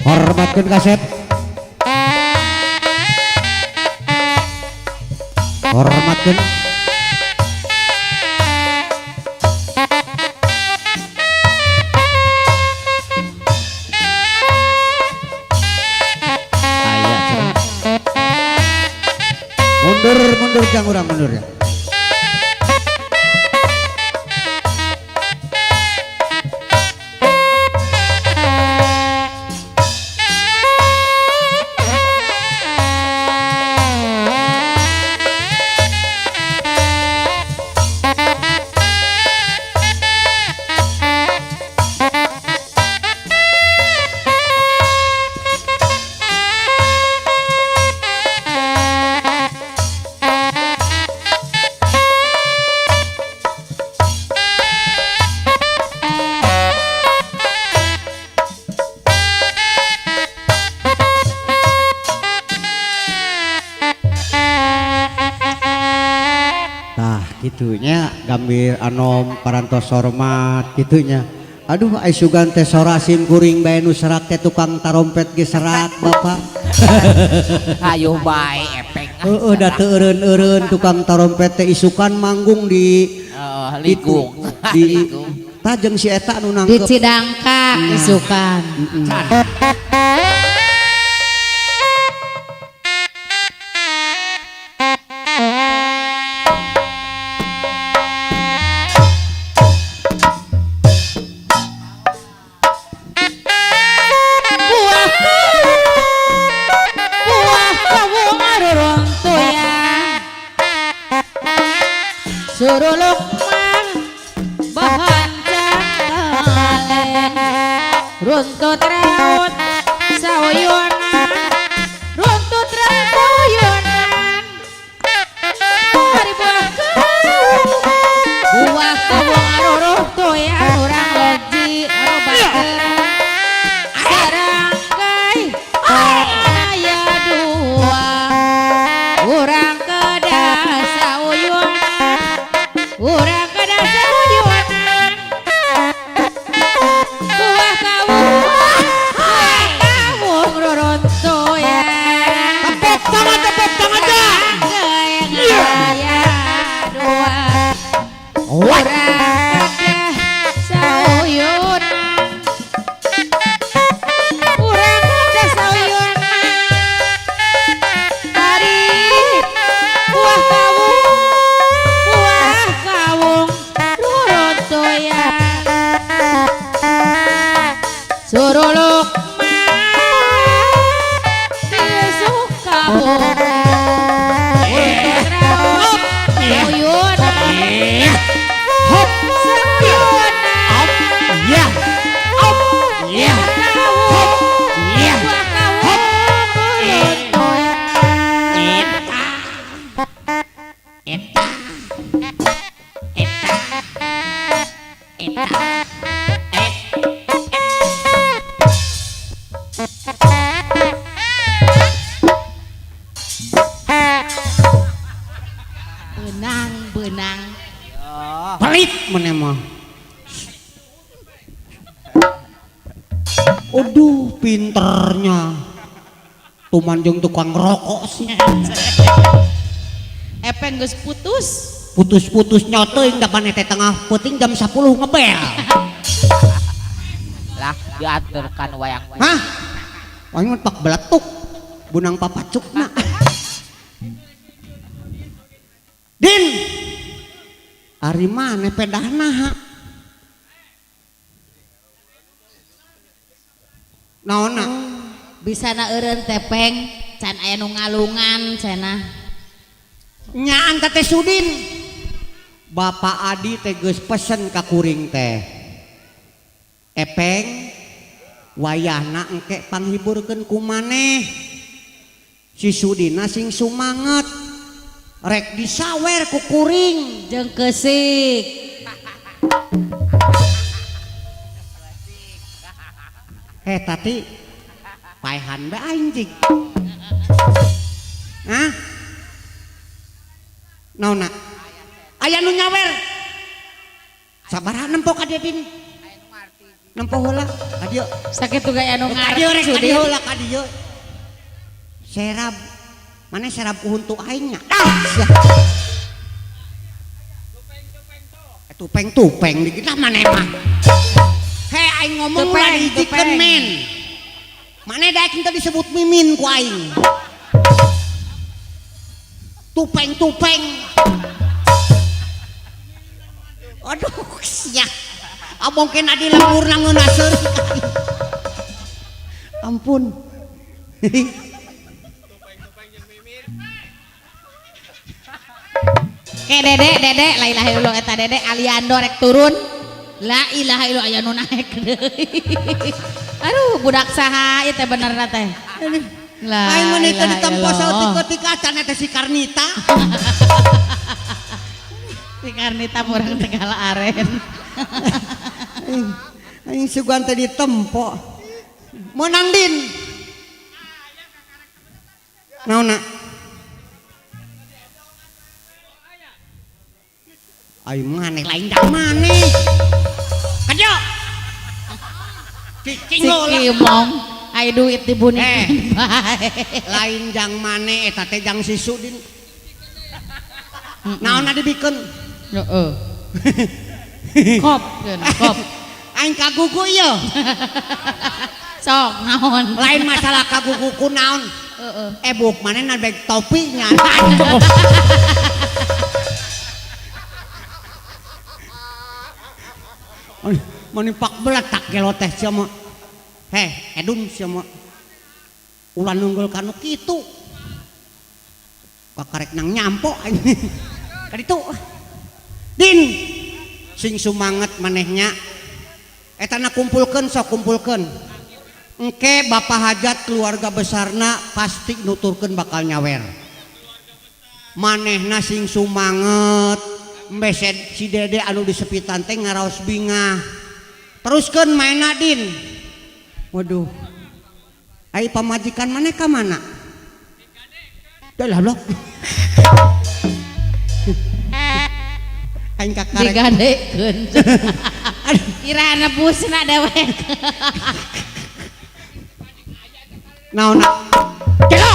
Hormatkeun kasep. Hormatkeun. Aya cenah. Mundur mundur jang urang mundur ya. Tah gitunya gambir anom parantos hormat gitunya. Aduh ai sugan teh sora sim kuring bae nu serak teh tukang tarompet ge serak bapak. Ayo bae epeng. Heeh da teu eureun-eureun tukang tarompet teh isukan manggung di ligung. Di tah jeung si eta nu Di nangkep. Cidangkak isukan. Buah kawung aruruntuyan suruluk mah bahan cakalen runtut raut sauyunan runtut raut sauyunan ari buah kawung buah kawung aruruntuyan urang loji robakeun sarangkai aya dua urang kedah sauyunan urang kedah sauyunan buah kawung buah kawung ruruntuyan Tepuk tangan dah. sarangkai aya dua What? urang kedah sauyunan urang kedah sauyunan ari buah kawung ruruntuyan suruluk mah disukabung untuk raos sauyunan Hop. sauyunan Ya. Hop. Ya. kawung Ya. buah kawung ruruntuyan. Eta. Eta. Eta. Eta. Et. Benang benang Pelit maneh mah. Aduh pinternya. Tuman jeung tukang rokok sih. Epeng geus putus. Putus-putus nyoteung da maneh teh tengah peuting jam 10 ngebel. Lah diaturkan wayang. Hah? Wah mah pak beletuk. Bunang papacukna. Din. Ari maneh pedahna ha? Naonna? Bisa na eureun tepeng can aya nu ngalungan cenah. Nyaan teh Sudin. Bapak Adi teh geus pesen ka kuring teh. Epeng wayahna engke panghiburkeun ku maneh. Si Sudina sing sumanget. Rek disawer ku kuring. Jeung keusik. Tati paehan bae aing cing. Hah? Naonna? Aya nu nyawer. Sabaraha nempo ka Dedin? Nempo heula ka dieu. Sakitu gaya anu Ka dieu ngarep rek ka dieu Sudin. heula ka dieu. Serab. Mana serab ku huntu aing nya. Ah, sia. Tupeng-tupeng dikit lah maneh mah. He aing ngomong ulah Tupeng, dihijikeun tupeng. Men. Maneh daek teu disebut mimin ku aing. Tupeng-tupeng. Aduh, sia. Abong kena di lembur ngeunah seurik. Ampun. Ke Dede, Dede, la ilaha illallah eta Dede Aliando rek turun. La ilaha illallah aya nu naek deui. Aduh, budak saha ieu teh benerna teh. La Aing mun teu ilaha ditempo illallah. saeutik-eutik acan eta si Karnita. Si Karnita murang Tegal Aren. Aing sugan teh ditempo. Meunang Din. Naonna? Aing maneh lain da maneh. Kajo. Cicing Si heula. Kimong ai duit dibunikeun bae. Lain jang maneh eta teh jang si Sudin. Naonna dibikeun? Heeh. Kop keun, kop. Aing kagugu ieu. Sok naon? Lain masalah kagugu ku naon. Heeh. Ebuk maneh na beg topi nya. Menipak beletak gelo teh sia mah. Heh, edun sia mah. Ulah nunggul kanu kitu. Kakarek nang nyampo aing. Kaditu. Din, sing sumanget manehnya. Eta na kumpulkeun sok kumpulkeun. Engke bapak hajat keluarga besarna pasti nuturkeun bakal nyawer. Manehna sing sumanget. Mbesed si Dede anu disepitan teh ngaraos bingah. Teruskeun maena Din. Waduh. Ai pamajikan maneh ka mana? Dah lah. Aing kakarek. Digadekeun. Kirana busna dewek. Naon? Gelo.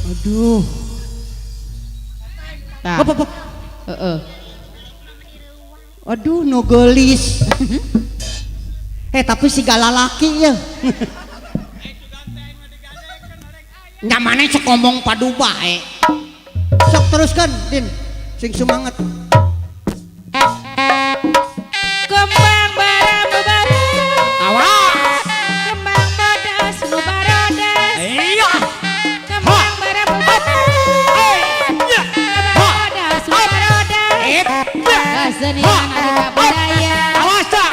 Aduh. Tah. Hop, hop, hop. Heeh. Aduh, nu geulis. Tapi si galalaki ya. Nya maneh sok ngomong padu bae. Sok teruskan, Din. Sing semangat. Kembang bara bara. Awas. Kembang bodas nu barodas. Iya. Kembang bara bara. Kembang bodas nu barodas. Kesenian aneka budaya. Awas tak.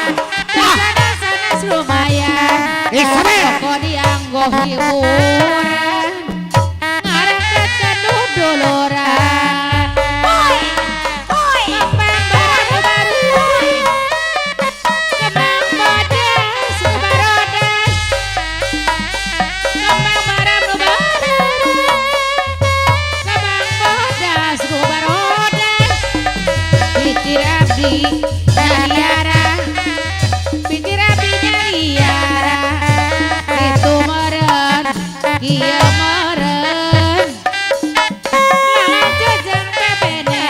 Sana-sana lumayan. Isabel. Pokok dianggo hiburan. Ngaraket keduduluran. Kembang baru baru. Kembang bodas nu barodas. Kembang baru baru. Kembang bodas nu barodas. Pikir abdi nyaliara. Pikir abdi nyaliara. Itu meren, kieu meren. Lalajo jeung bebenena.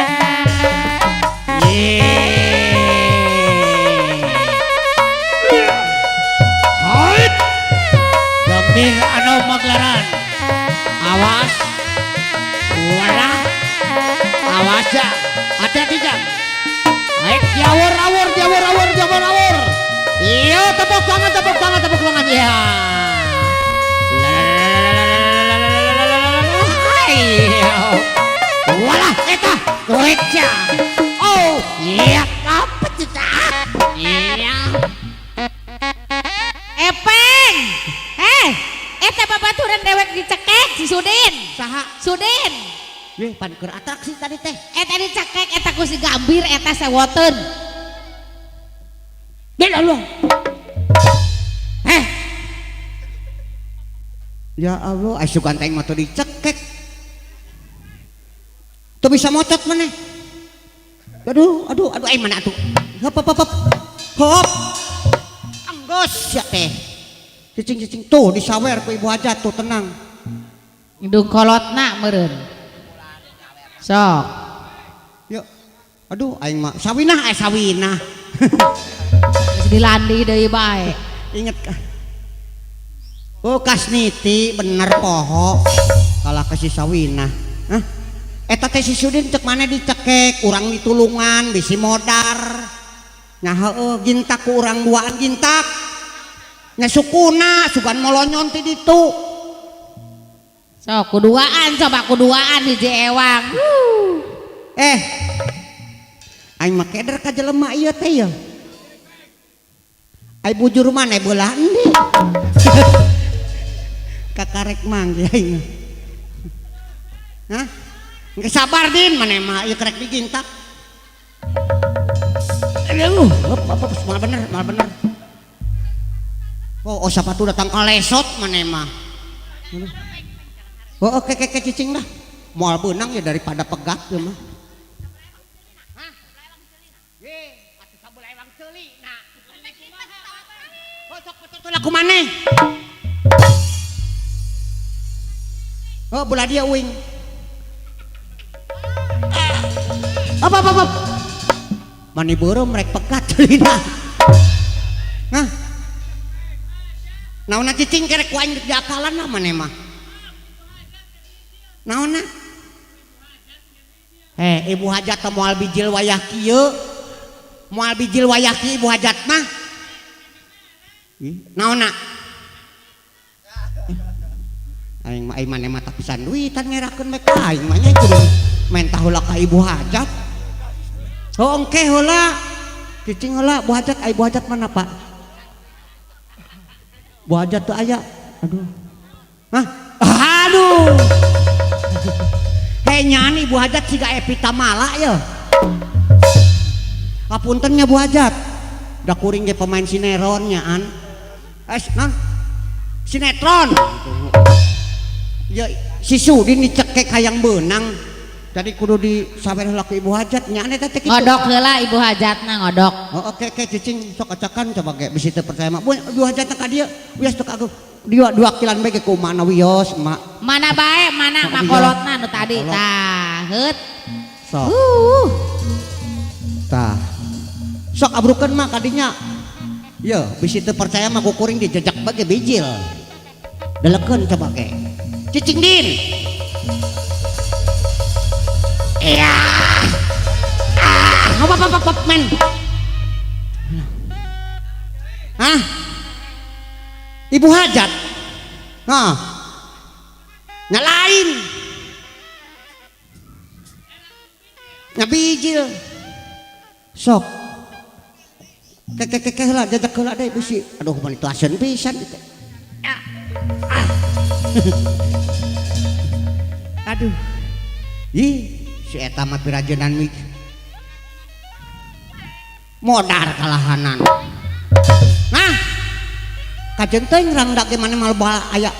Hait. Gambir anu magelaran. Awas. Walah. Awas ya. Hati-hati jang. Hait, diawur awur diawur awur diawur awur. Iya, tepuk tangan tepuk tangan tepuk tangan ya. Walah, eta goreca. Oh, iya, apa cita? Iya. Epeng. Eta babaturan dewek dicekek si Sudin. Saha? Sudin. Weh, pan keur atraksi tadi teh. Eta dicekek eta ku si Gambir eta sewoteun. Bela lu. Ya Allah, asup ganteng mah teu dicekek. Teu bisa mocot maneh. Aduh, aduh, aduh, ai mana atuh? Hop, hop, hop, hop. Hop. Jos ya teh. Cicing-cicing tuh disawer ku ibu hajat tuh tenang. Indung kolotna meureun. Sok. Yuk. Aduh aing mah sawinah sawinah. Geus dilandi deui bae. Inget ka. Oh Kasniti bener poho. Kalah ke si Sawinah. Hah? Eta teh si Sudin cek mana dicekek, urang ditulungan bisi modar. Nya heueuh gintak ku urang duaan gintak. Nya sukuna sugan molonyon ti ditu. Sok kuduaan coba kuduaan hiji ewang. Eh. Aing mah keder ka jelema ieu teh ye. Ai bujur maneh beulah endi? Kakarek manggih aing. Hah? Engke sabar Din maneh mah ieu kerek digintak. Aduh, hop hop moal bener, moal bener. Oh, oh sapatu datang kalesot maneh mah. Oh, oke oke cicing dah. Moal beunang ya daripada pegat ieu mah. Hah? Ye, atuh sabelah ewang ceuli na. Oh, sok betul aku maneh. Oh, belah dia uing. Apa apa apa. Mani beureum rek pegat ceulina. Nah. Naonna cicing kerek ku aing diakalan lah maneh mah. Naonna? Eh, ibu hajat teh moal bijil wayah kieu. Moal bijil wayah kieu ibu hajat mah. Naonna? Aing mah aing maneh mah pisan duitan ngerakeun bae ka aing mah nya kudu mentah heula ka ibu hajat. Oh engke heula. Cicing heula bu hajat, ai bu hajat mana Pak? Bu hajat teu aya. Aduh. Hah? Aduh. Hei nyani bu hajat siga Evita Mala ya. Kapunten nya bu hajat. Da kuring ge pemain sinetron nya an. Eh, non? Sinetron. Ya si Sudin dicekek hayang beunang. Jadi kudu disawer heula ku ibu hajat nya eta teh kitu. Ngodok heula ibu hajatna ngodok. Oh oke oke cicing sok acakan coba ge bisi teu percaya mah. Bu ibu hajatna ka dieu wios teu kagu. Dua dua kilan bae ge kumaha wios mak. Mana bae mana makolotna nu tadi tah heut. Sok. Tah. Sok abrukeun mah kadinya. Ye bisi teu percaya mah ku kuring dijejak bae ge bijil. Delekeun coba ge. Cicing Din. Iya. Ah, apa apa apa men. Hah? Ibu hajat. Hah. Nyalain. Ngabijil. Sok. Keke heula jajak heula deui bisi. Aduh mun itu aseun pisan teh. Aduh. Ih, si eta mah pirajenan mik. Modar kalahanan. Nah. Kajen teh ngrangda ge maneh mal bala aya.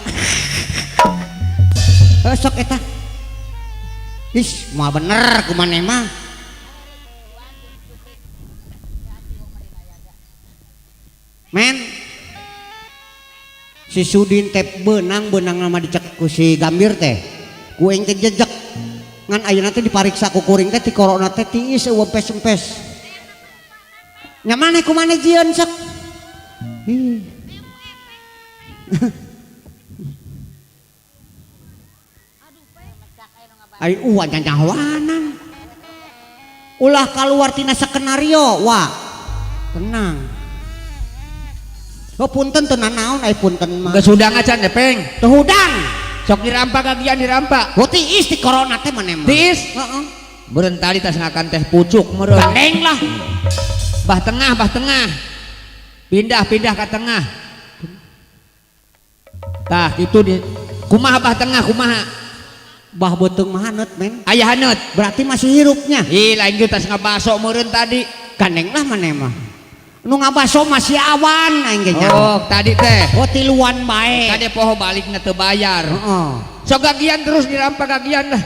Sok eta. Ih, moal bener ku maneh mah. Men. Si Sudin teh beunang-beunang nama dicek ku si Gambir teh. Ku aing teh jejek. Ngan ayeuna teh dipariksa ku kuring teh ti corona teh tiis eueuh empes-empes. Nya maneh ku maneh jieun sok. Ih. Ai uwa nyanyawanan. Ulah kaluar tina skenario, wa. Tenang. Oh punten teu nanaon ai punten mah. Geus hudang acan teh peng. Teu hudang. Sok dirampak kagian dirampak. Oh tiis ti corona teh maneh mah. Tiis? Heeh. Meureun tadi tas ngakan teh pucuk meureun. Gandeng lah. Bah tengah, bah tengah. Pindah-pindah ka tengah. Tah kitu di kumaha bah tengah kumaha? Bah beuteung mah haneut men. Aya haneut. Berarti masih hirupnya. Ih lain ge tas ngabaso meureun tadi. Gandeng lah maneh mah. Nu ngabaso masih awan aing ge nya. Oh, tadi teh. Oh tiluan bae. Tadi poho balikna teu bayar. Heeh. Sok gagian terus dirampak gagian lah.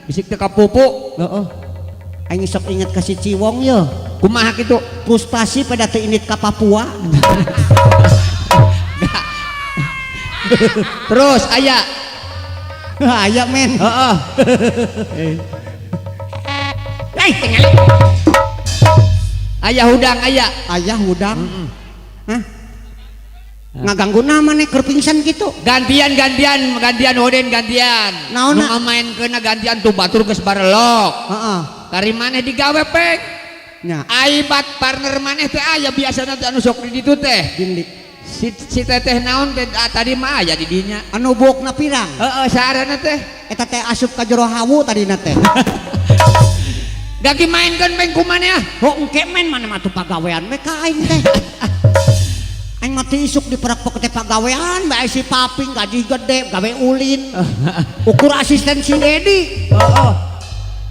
Bisik teu kapupu. Heeh. Aing sok inget ka si Ciwong ye. Kumaha kitu? Frustasi pada teu indit ka Papua. Terus aya. Aya men. Heeh. Ai tinggal. Aya hudang aya. Aya hudang. Hah? Ngaganggu nama nih keur pingsan gitu. Gantian gantian gantian Oden gantian. Naonna? Nu ngamaenkeunna gantian tuh batur geus barelok. Heeh. Kari maneh digawe pek. Nya. Aibat partner maneh teh aya biasana teh anu sok di ditu teh. Dindi. Si teteh naon teh tadi mah aya di dinya. Anu buokna pirang. Heeh, saarana teh. Eta teh asup ka jero hawu tadina teh. Gaki mainkeun peng ku maneh ah. Oh engke men maneh mah atuh pagawean we ka aing teh. Aing mah teu isuk diperak-perak teh pagawean bae si Paping gaji gede gawe ulin. Ukur asisten si Edi. Heeh.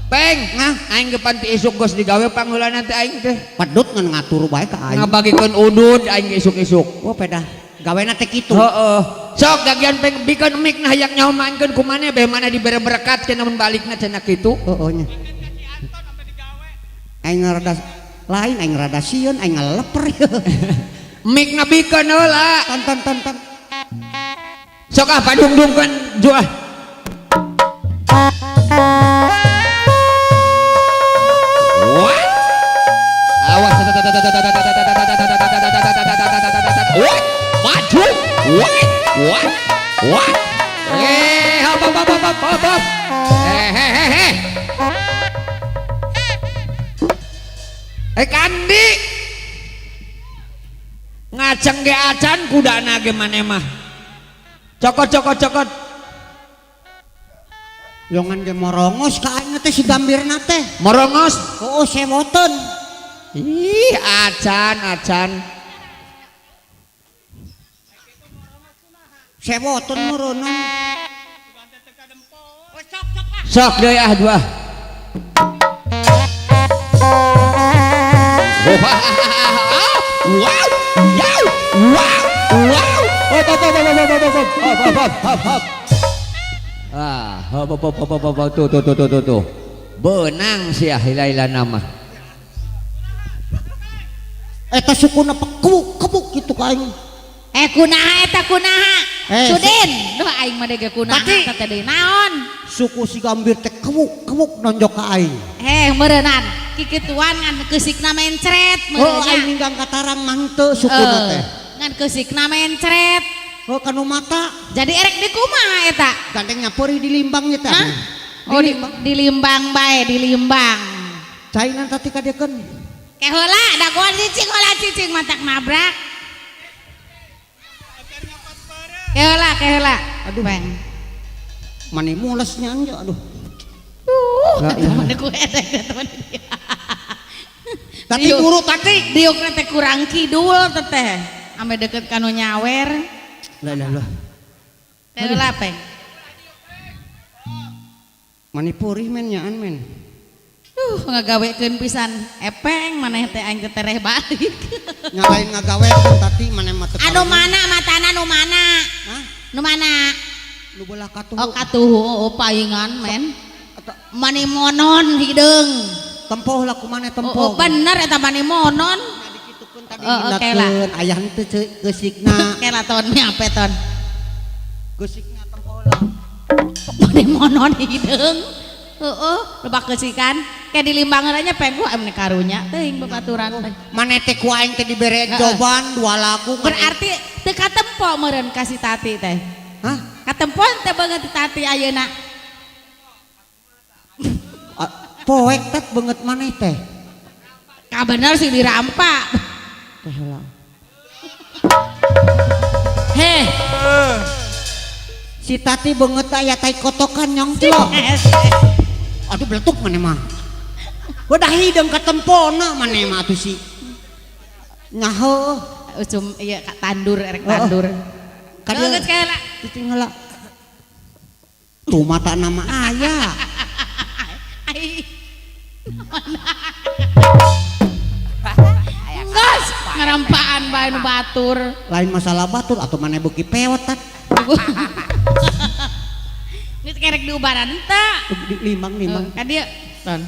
Peng, Ngah. Aing ge pan ti isuk geus digawe pangheulana teh aing teh. Pedut ngan ngatur bae ka aing. Ngabagikeun udud aing ge isuk-isuk. Oh pedah gawena teh kitu. Heeh. Sok gagian peng bikeun mic nah hayang nyaho maenkeun ku maneh beh maneh dibere berkat cenah mun balikna cenah kitu. Heeh nya. Aing rada lain aing rada sieun aing ngaleper. Mic na bikeun heula. Ton ton ton ton. Sok ah padungdungkeun ju ah. What? Awas. What? Maju. What? What? What? Eh, hop hop hop hop hop hop. Eh, eh, eh, eh. Eh Kandi. Ngaceng ge acan kudana ge maneh mah. Cokot cokot cokot. Yongan ge morongos ka aing teh si gambirna teh. Morongos? Heeh, sewoteun. Ih, acan acan. Sewoteun meureunna. Sok deui ah dua. Wow, wow, wow, wow. Hop hop hop hop hop hop hop hop hop hop. Ah, hop hop hop hop hop tuh tuh tuh tuh tuh. Benang sia hilaila nama. Eta sukuna pekuk kebuk kitu ka aing. Eh kunaha eta kunaha? Sudin, duh aing mah dege kunaha eta teh deui naon? Suku si gambir teh kebuk kebuk nonjok ka aing. Eh meureunnan kikituan ngan keusikna mencret meureunnya. Oh aing ninggang katarang mah henteu sukuna teh. Ngan keusikna mencret. Oh kanu mata. Jadi erek di kumaha eta? Gandeng nyapori di limbang eta. Hah? Oh di limbang bae, di limbang. Cainan tadi kadekeun. Ke heula dagoan cicing heula cicing matak nabrak. Ke heula, ke heula. Aduh. Peng. Mani mulesnya anja aduh. Temen ku eta temen. Tati buru tati. Diukna teh kurang kidul teteh. Ame deket kanu nyawer. Lah lah lah. Ke heula peng. Mani purih men nyaan men. Ngagawekeun pisan epeng maneh teh aing teh tereh balik. Nyalain ngagawekeun tati maneh mah teu. Anu mana matana nu mana? Hah? Nu mana? Nu belah katuhu. Oh katuhu, oh paingan men. Mani monon hideung. Tempoh lah kumaneh tempoh. Oh, bener eta mani monon. Dikitukeun tadi oke lah. Ayah henteu geusikna. Oke lah ton nyape ton. Geusikna tempoh lah. Mani monon hideung. Heeh, lebak geusikan. Kayak dilimbangan aja peng gua emne karunya teuing babaturan teh. Maneh teh ku aing teh dibere jawaban dua lagu. Berarti teu katempo meureun ka si Tati teh. Hah? Katempo teh beungeut Tati ayeuna. Poek tat beungeut maneh teh. Ka bener sih dirampak. Teh heula. Heh. Si Tati beungeut aya tai kotokan nyongclok. Aduh beletuk maneh mah. Udah hideung katempona maneh mah atuh si. Nyaho. Usum ieu ka tandur erek tandur. Ka geus heula. Cicing heula. Tuh mata nama aya. Geus ngarampaan bae nu batur. Lain masalah batur atuh maneh beuki pewot tat. Geus kerek diubaran teu. Limang-limang. Ka dieu. Ton.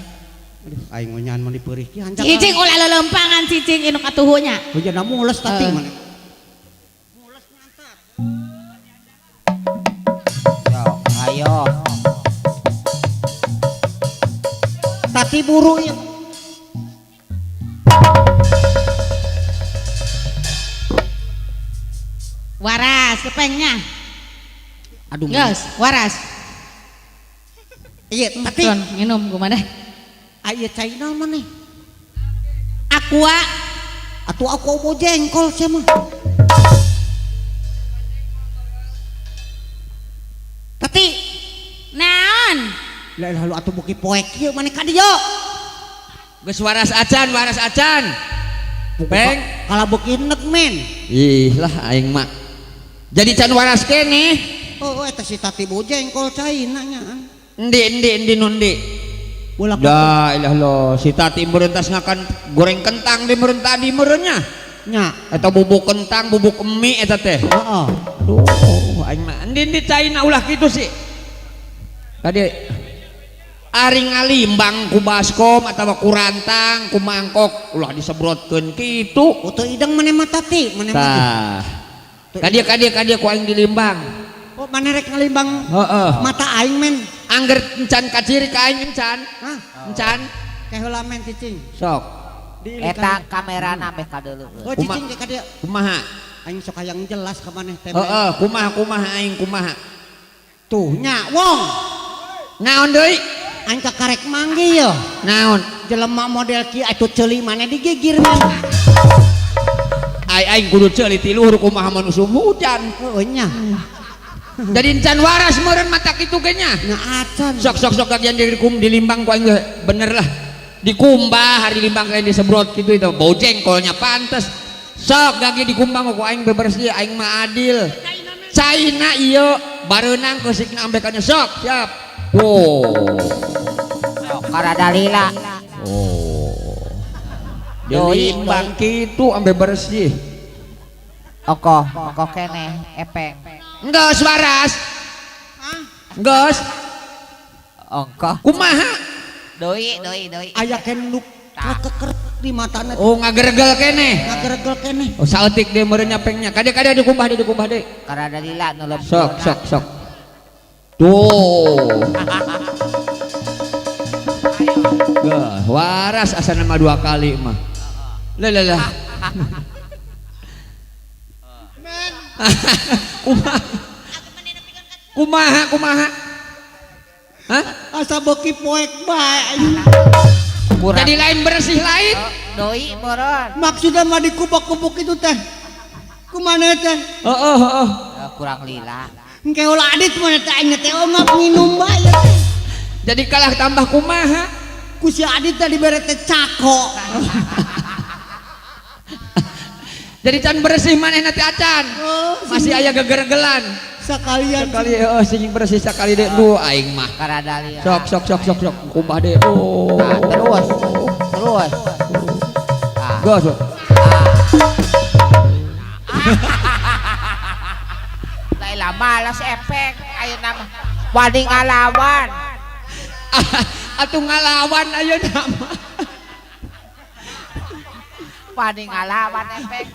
Aduh, aing ngonyan mah dipeurih ki hanjak. Cicing ulah leuleumpangan cicing inu katuhunya. Hujana mules tati maneh. buru ieu. Waras kepengnya. Aduh. Geus, waras. Iya, tapi minum kumaha? Aya cai naon maneh? Aqua. Atuh aku mau jengkol sia mah. Tati, naon? Lah lalu atuh buki poek ieu maneh ka dieu. Geus waras acan, waras acan. Peng, kalau buki nek men. Ih lah aing mah. Jadi can waras keneh. Oh, eta si Tati bau jengkol caina nya. Endi endi endi nundi. Bola Da ilah lo si Tati meureun tas ngakan goreng kentang di meureun tadi meureunnya. Nya. Eta bubuk kentang, bubuk mie eta teh. Heeh. Duh, aing mah endi endi caina ulah kitu sih. Tadi ari ngalimbang ku baskom atawa ku rantang ku mangkok ulah disebrotkeun kitu. Oh, teu ideng maneh mah Tati, maneh mah. Tah. Ka dieu ku aing dilimbang. Oh, maneh rek ngalimbang? Heeh. Mata aing men. Angger encan kaciri ka aing encan. Hah? Encan. Ke heula men cicing. Sok. Eta kamerana meh kadeuleuh. Oh, cicing ke ka dieu. Kumaha? Aing sok hayang jelas ka maneh teh. Heeh, kumaha kumaha aing kumaha. Tuh nya wong. Naon deui? Aing kakarek manggih yo. Naon? Jelema model kieu atuh ceuli maneh digigir men. Ai aing kudu ceuli ti luhur kumaha mun usum hujan. Heueuh nya. Jadi encan waras meureun mata kitu ge nya. Nya acan. Sok sok sok gagian dirikum dilimbang ku aing ge bener lah. Dikumbah hari limbang kayak disebrot gitu itu bau jengkolnya pantes. Sok gagi dikumbang ku aing bebersih aing mah adil. Caina ieu bareunang keusikna ambekannya sok siap. Wow. Karada lila. Oh. Dilimbang kitu ambe bersih. Okoh, okoh keneh epeng. Enggeus waras. Hah? Enggeus. Ongkoh. Kumaha? Doi, doi, doi. Aya keneh nu keker di matana. Oh, ngageregel keneh. Ngageregel keneh. Oh, saeutik deui meureun nya pengnya. Kade-kade dikumbah deui, dikumbah deui. Karada lila nu lebih. Sok, sok, sok. Tuh. Gah, waras asana mah dua kali mah. Lah lah lah. Kumaha? Kumaha kumaha? Hah? Asa beuki poek bae. Jadi lain bersih lain. Doi moron. Maksudna mah dikubok-kubok itu teh. Kumaha teh? Heeh heeh. Kurang lila. Engke ulah adit mah teh aing teh ongap nginum bae teh. Jadi kalah tambah kumaha? Ku si Adit teh dibere teh cako. Jadi can bersih manehna teh acan. Oh, masih aya gegergelan. Sekalian sekali heeh sing bersih sakali deui duh aing mah. Karada lila. Sok sok sok sok sok kumbah deui. Oh. Nah, terus. Terus. Ah. Geus. Laila malas efek ayeuna mah. Wani ngalawan. Atuh ngalawan ayeuna mah. Wani ngalawan efek.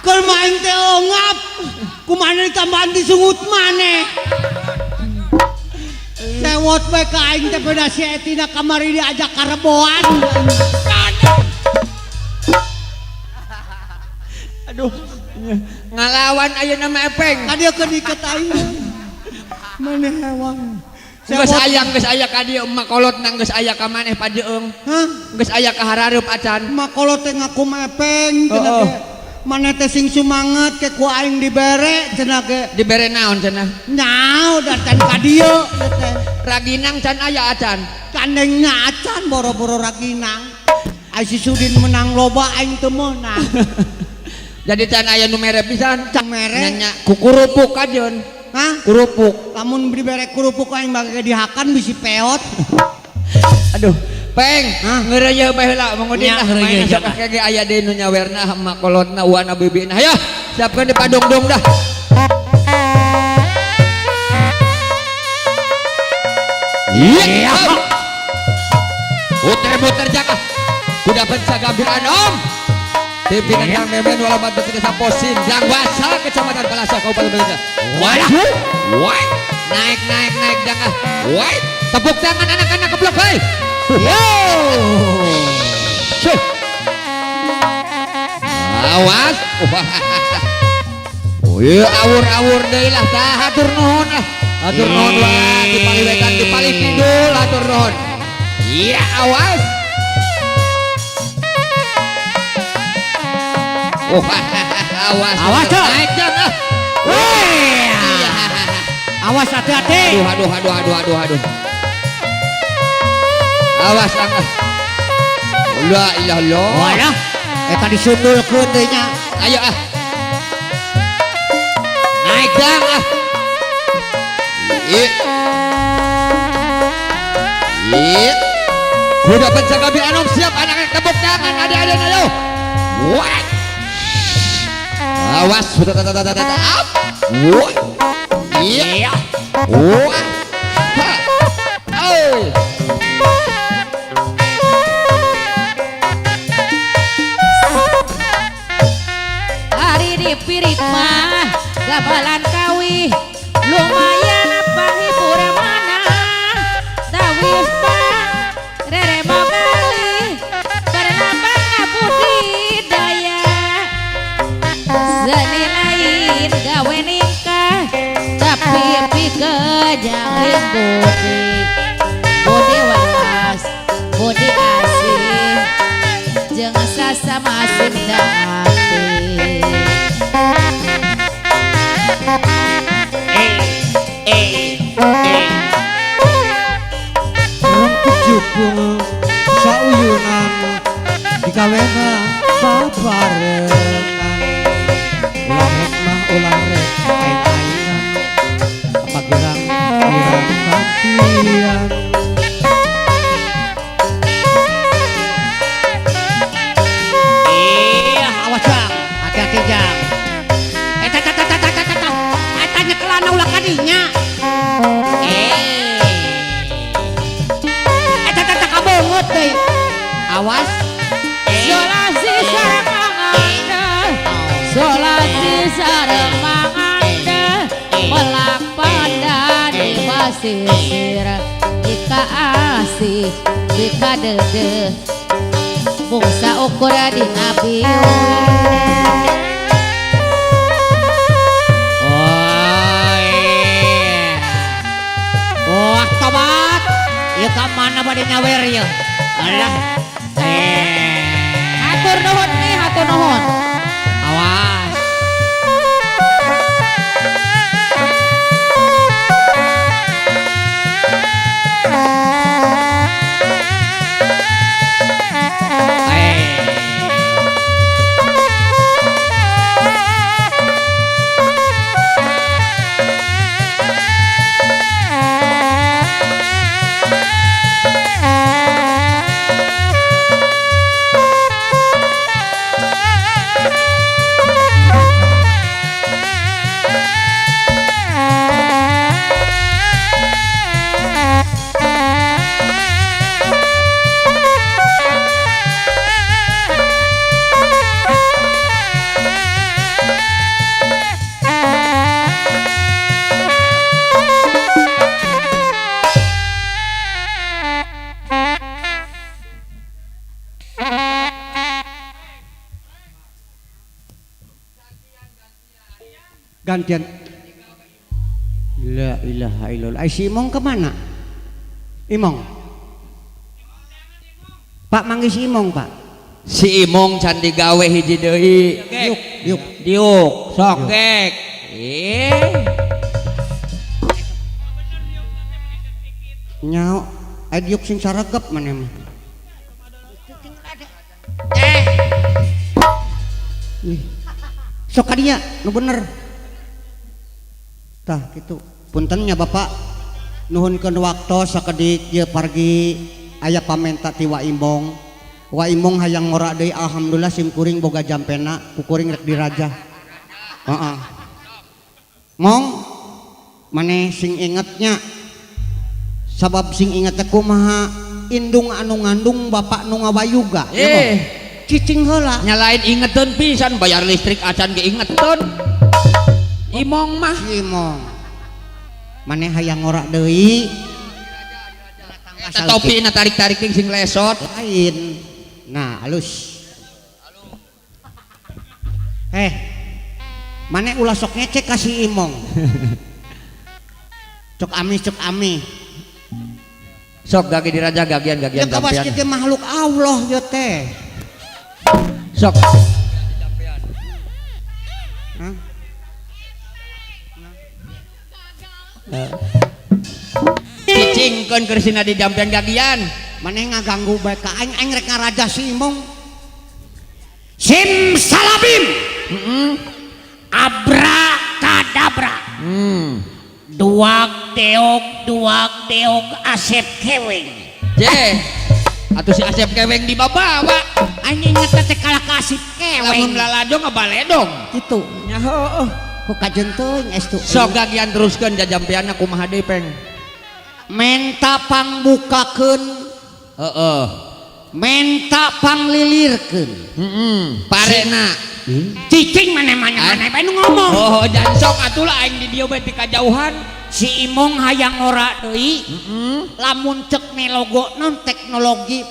Keur main teh ongap. Kumaha ditambahan disungut maneh. Sewot bae ka aing teh pada si Etina kamari diajak kareboan. Aduh, ngalawan ayeuna mah epeng. Ka dieu keur diket aing. Maneh hewang. Geus aya geus aya ka dieu emak kolot nang geus aya ka maneh pajeung. Hah? Geus aya ka harareup acan. Emak kolot teh ngaku epeng cenah ge. Maneh teh sing sumanget ke ku aing dibere cenah ge. Dibere naon cenah? Nyao da can ka dieu ieu teh. Raginang can aya acan. Kandengnya acan boro-boro raginang. Ai si Sudin menang loba aing teu meunang. Jadi can aya nu mere pisan. Can mere. Nya ku kurupuk ajeun. Hah? Kerupuk. Lamun dibere kerupuk aing bage dihakan bisi peot. Aduh, peng, ngeureuyeun bae heula mangudin lah. Ngeureuyeun sok kage aya deui nu nyawerna emak kolotna uana bibina. Hayo, siapkeun di padongdong dah. Iya. Muter-muter jaka. Kuda penca gambir anom. Pimpinan Kang Memen walamat beti desa Posindang Wasa Kecamatan Palasah Kabupaten Majalengka. Maju. Wah. Naik naik naik jangan. Wah. Tepuk tangan anak-anak keblok hei. Yo. Shuh. Awas. Oh iya awur-awur deui lah tah hatur nuhun lah. Hatur nuhun lah di palih wetan di palih kidul hatur nuhun. Iya awas. Oh, awas. Awas, Cok. Naik jangan. Wih. Awas hati-hati. Aduh aduh aduh aduh aduh aduh. Awas ah. La ilaha illallah. Walah, eta disundulkeun deui nya. Ayo ah. Naik dang ah. Iya. Iya. Kuda pencak Abi Anom siap anak-anak tepuk tangan adik-adik ayo. Wah. Awas. Up. Wah. Iya. Wah. Ha. Oi. Hari di pirik mah gabalan kawih lumayan panghibur mana tawis pak rere mogali karena budidaya seni lain gawe ningkah tapi pikejang budi budi walas budi asih jeung sasama sing dati. Rempuk jukung sauyunan digawena babarengan. Ulah rek mah ulah rek aing-aingan apa girang girang tampian. Iya, awas Jang, hati-hati Jang. Eta eta eta eta eta eta. Eta nyekelana ulah kadinya. Eta eta kabeungeut deui. Awas. Solasi sareng manganda, solasi sareng manganda, melak pada di basisir, jika asih, jika dede, bungsa ukur di nabi. Oh iya. Wah tobat. Ieu ka mana bade nyawer ieu? Alah. Hatur nuhun nih, hatur nuhun. Awas. Gantian. La ilaha illallah. Ai si Imong kemana? Imong. Pak manggil si Imong, Pak. Si Imong can digawe hiji deui. Diuk, diuk. Diuk, sok gek. Nyao, ai diuk sing saregep maneh mah. Ih. Sok ka dinya nu bener. Tah kitu. Punten nya Bapak. Nuhunkeun waktos sakedik ieu pargi aya pamenta ti Wa Imong. Wa Imong hayang ngora deui alhamdulillah sim kuring boga jampena ku kuring rek dirajah. Heeh. Mong maneh sing ingetnya. Sabab sing inget teh kumaha indung anu ngandung bapak nu ngawayuga. Ya, Mong? Cicing heula. Nyalain ingeteun pisan bayar listrik acan ge ingeteun. Imong mah. Imong. Maneh hayang ngora deui. Eta topina tarik-tarik sing lesot. Lain. Nah, halus. Maneh ulah sok ngecek ka si Imong. Cok ami cok ami. Sok gagi diraja gagian-gagian Ya kawas jampian. kieu makhluk Allah ya teh. Sok. Hah? Cicingkeun kersina di jampian gagian. Maneh ngaganggu bae ka aing, aing rek ngaraja si Imong. Sim salabim. Abrakadabra. Duag deog Asep Keweng. Je. Atuh si Asep Keweng dibawa. Aing inget teh kalah ka Asep Keweng. Lamun lalajo ngabaledong. Kitu. Nya heueuh. Ku kajen teuing estu. Sok gagian teruskeun jajampianna kumaha deui peng. Menta pangbukakeun. Heeh. Menta panglilirkeun. Heeh. Parena. Cicing maneh-maneh bae nu ngomong. Oh, jangan sok atuh lah aing di dieu bae ti kajauhan. Si Imong hayang ngora deui. Lamun cek nelogo non teknologi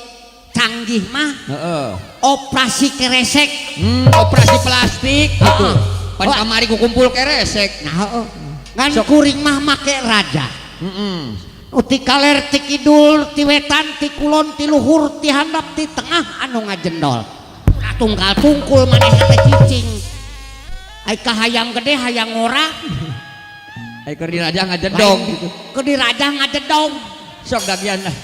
canggih mah. Heeh. Operasi keresek. Operasi plastik gitu. Pan kamari ku kumpul keresek. Nah, heeh. Ngan kuring mah make raja. Heeh. Uti kaler ti kidul, ti wetan, ti kulon, ti luhur, ti handap, ti tengah anu ngajendol. Tunggal tungkul manehna teh cicing. Ai kahayang gede hayang ngora. Ai keur diraja ngajedong gitu. Keur diraja ngajedong. Sok gagian lah.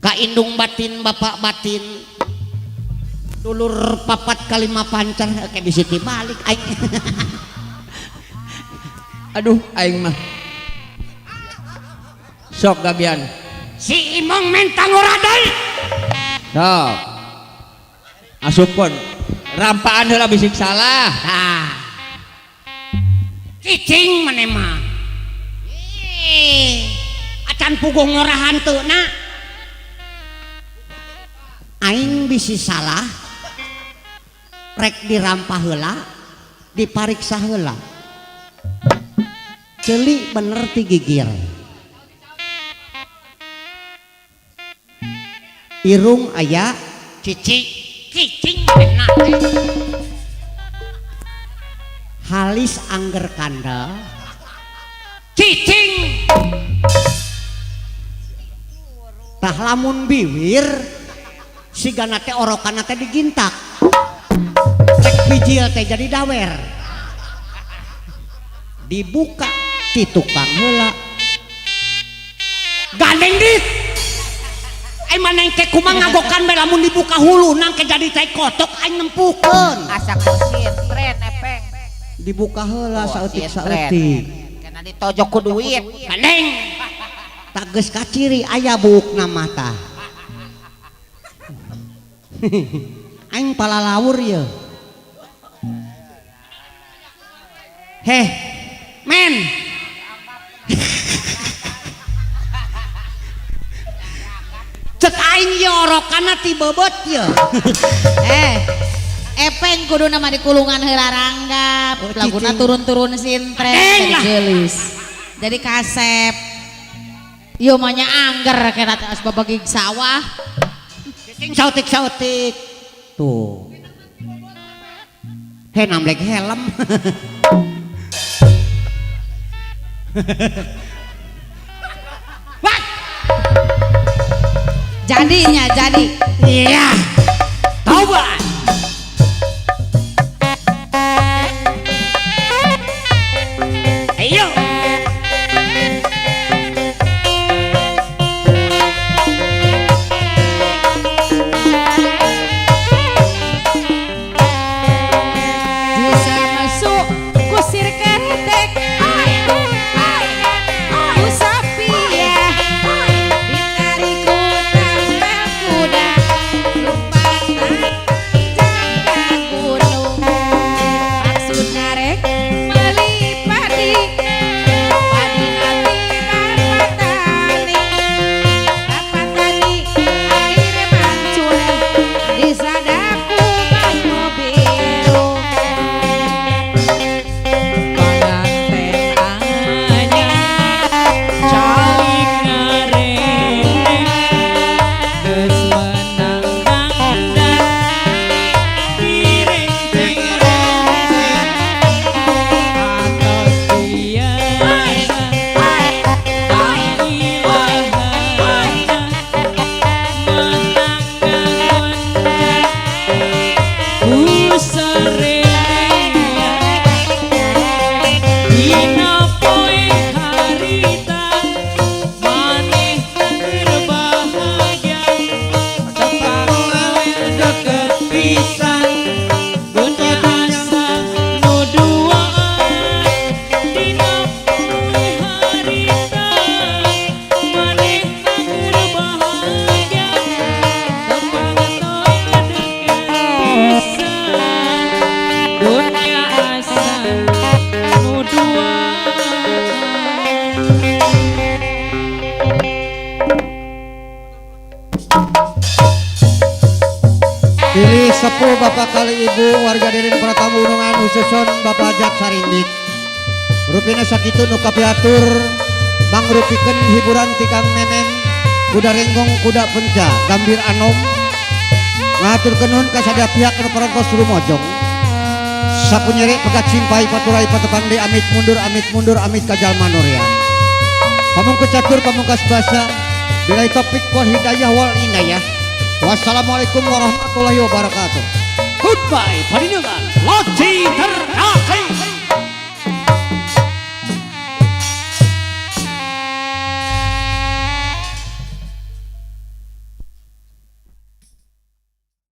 Ka indung batin bapak batin. Dulur papat kalima pancar ke bisi tibalik aing. Aduh aing mah. Sok gagian. Si Imong menta ngora deui. Sok. Asupkeun. Rampaan heula bisik salah. Tah. Cicing maneh mah. Acan puguh ngora hanteuna. Aing bisi salah. Rek dirampah heula, dipariksa heula. Ceuli bener ti gigir. Irung aya cicing, cicing manehna teh. Halis angger kandel. Cicing. Tah lamun biwir sigana teh orokana teh digintak. Rek bijil teh jadi dawer. Dibuka ti tukang heula. Gandeng dit. Ai maneh teh kumaha ngagokan bae lamun dibuka huluna ke jadi tai kotok aing nempukeun. Asa kusin tren epeng. Dibuka heula saeutik-saeutik. Kena ditojok ku duit. Gandeng. Tak geus kaciri aya buukna mah tah. Aing palalawur ye. Heh, men. Cek aing ye orokana ti beubeut ye. Epeng kuduna mah dikulungan heula ranggap, Oh, laguna turun-turun sintren geulis. Jadi kasep. Ieu mah nya angger kena teh tos babagig sawah. Cicing sautik-sautik. Tuh. He namlek helm. Wah. Jadinya jadi. Iya. Taubat. Ayo. Bisa masuk kusir ketek. Ku sapi ya. Ditarik ku tempel kuda. Lumpatan. Pilih sepuh bapak kali ibu warga dirin pratamu gunungan khususon bapak Hajat Sarindik. Rupina sakitu nu kapiatur mangrupikeun hiburan ti Kang Memen kuda renggong kuda penca gambir anom ngaturkeun nuhun ka sadaya pihak anu parantos rumojong. Sapunyere pegat simpai paturai patepang deui amit mundur amit mundur amit ka jalma norea. Pamungkas catur pamungkas basa billahi taufik wal hidayah wal inayah. Wassalamualaikum warahmatullahi wabarakatuh. Goodbye, Paninungan. Loci terkasih.